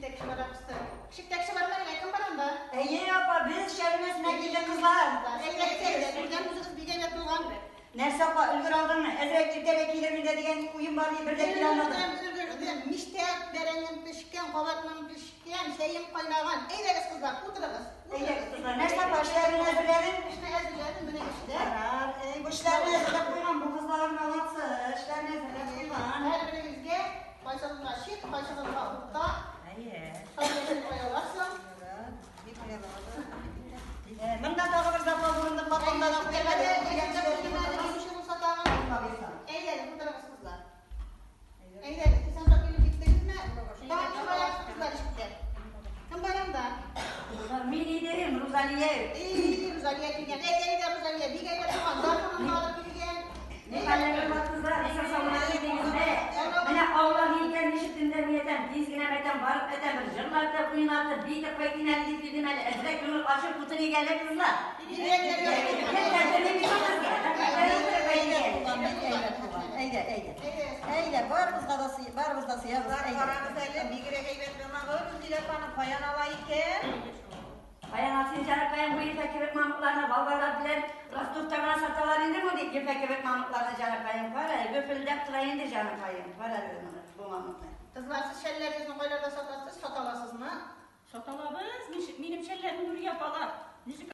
Ишектә кеше бар ахрысы. Ишектә кеше бармы әллә? Кем бар анда? Әйе, апа, без Шәл өмәсенә килдек, кызлар. Әйдәгез, әйдә, күргән үзегез бик әйбәт булган. Нәрсә, апа, өлгерә алдыңмы? Әзрәк иртәрәк килермен дә дигән уем бар иде, бер дә килә алмадым. Өлгердем, өлгердем. Мичтә бәрәңгем пешкән, кабартмам пешкән, чәем кайнаган. Әйдәгез, кызлар, утырыгыз. Әйдәгез, кызлар. Нәрсә, апа, эшләрне әзерләдең? Эшне әзерләдем, менә эштә. Ярар, әй, бу эшләрне әзерләп куйган бу кызлар, молодцы, эшләрне әзерләп куйган. Һәрберегезгә кайсыгызга чик, кайсыгызга урта. Әйе. Шаулашып куяларсың. Монда тагы бер запас урындык бар, анда да куярга. Әйдәгез, утырыгыз, кызлар. Әйдәгез, исән-сау килеп җиттегезме? Тагын кем бар, кызлар, ишектә? Кем бар анда? Мин идем, Рузалия. Эй, Рузалия килгән. Әйдә, әйдә, Рузалия, бик әйбәт булган. Даруыңны алып килгән. Ни хәлләр бар, кызлар, исән-сау гына килдегезме? Менә авылга икән, ничек төнлә мин әйтәм, тиз генә әйтәм, барып әйтәм, бер җырлатып, уйнатып, биетеп кайтыйм әле дип килдем әле. Әзрәк күңел ачып утырыйк әле, кызлар. Әйдә, әйдә. Әйдә, барыбызга да барыбыз да сыябыз. Кызлар, Әйдә. карагыз әле, бигрәк әйбәт мамыгы Рузилә апаның каян ала икән? Каян алсын, җаныкаем, бу ефәк кебек мамыкларны Волгоград белән Ростовта гына саталар инде мондый ефәк кебек мамыкларны, җаныкаем. Кара, гөфелдәп тора инде, җаныкаем. Кара әле моны, бу мамыкны. Кызлар, сез шәлләрегезне кайларда сатасыз? Сата аласызмы? Сата алабыз. Минем шәлләрне Нурия апалар. Ничек